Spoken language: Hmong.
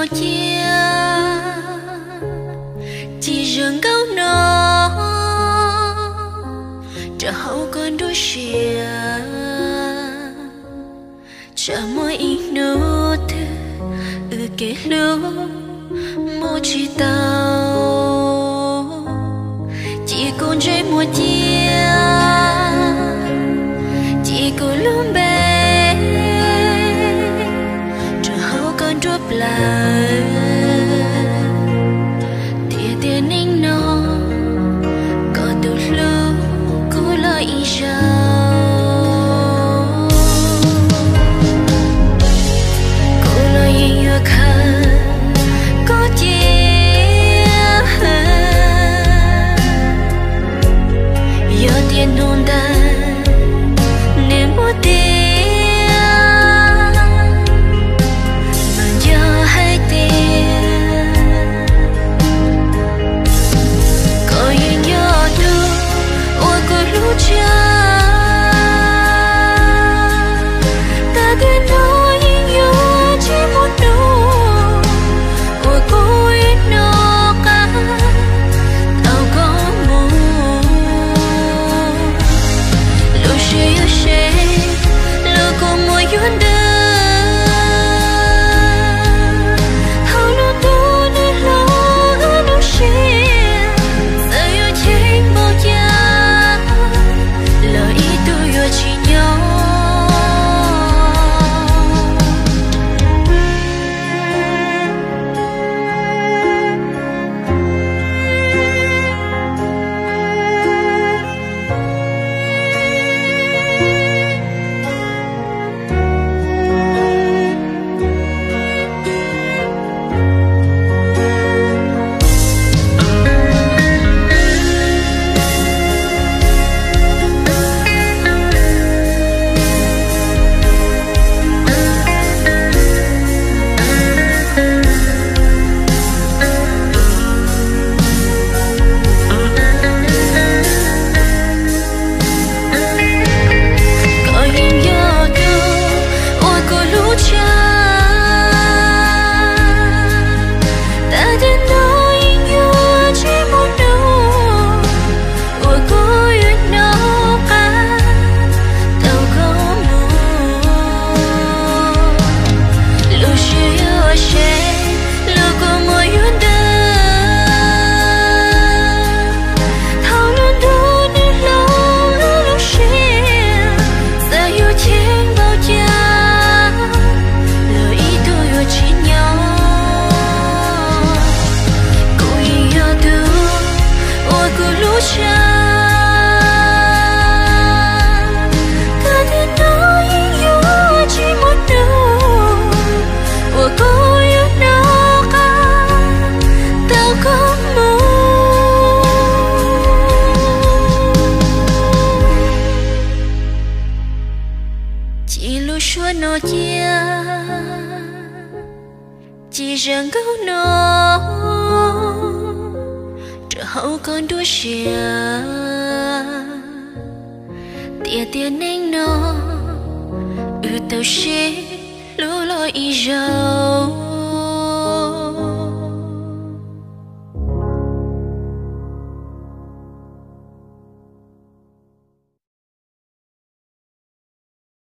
Cia, ci zam nkaus no, rau hauv koj nruab siab. Tsam muaj ib hnub twg wb kev hlub mus tsis tau, cia kuv ntsej muag cia, cia kuv lub npe rau hauv koj nruab plawv. Tiag tiag neej no, koj tus hlub kuv los ib zaug. Kuv los yeej yuav khaws koj cia. Yog tias hnub ntawd nws muaj tiag, mas yog hais tias koj yeej yog tus uas kuv hlub tshaj. Tag tiam no yeej yuav tsis muaj hnub uas kuv yuav hnov qab tau koj mus. Lub siab yuav seb lub kua muag yuav ntws, thaum lub ntuj nws hlob lub siab, txawm yuav cheem npaum cas los ib tug yuav tsis nyob. Koj yeej yog tus uas kuv hlub tshaj. Tag tiam no yeej yuav tsis muaj hnub uas kuv yuav hnov qab tau koj mus. Lub siab yuav seb lub kua muag yuav ntws, thaum lub ntuj nws hlob lub siab, txawm yuav cheem npaum cas los ib tug yuav tsis nyob. Kuv yeej yog tus uas kuv hlub tshaj. Tag tiam no yeej yuav tsis muaj hnub uas kuv yuav hnov qab tau koj mus. Ci lub suab no cia, ci zam nkaus no rau hauv koj nruab siab. Tiag tiag neej no, wb tau sib hlub los ib zaug.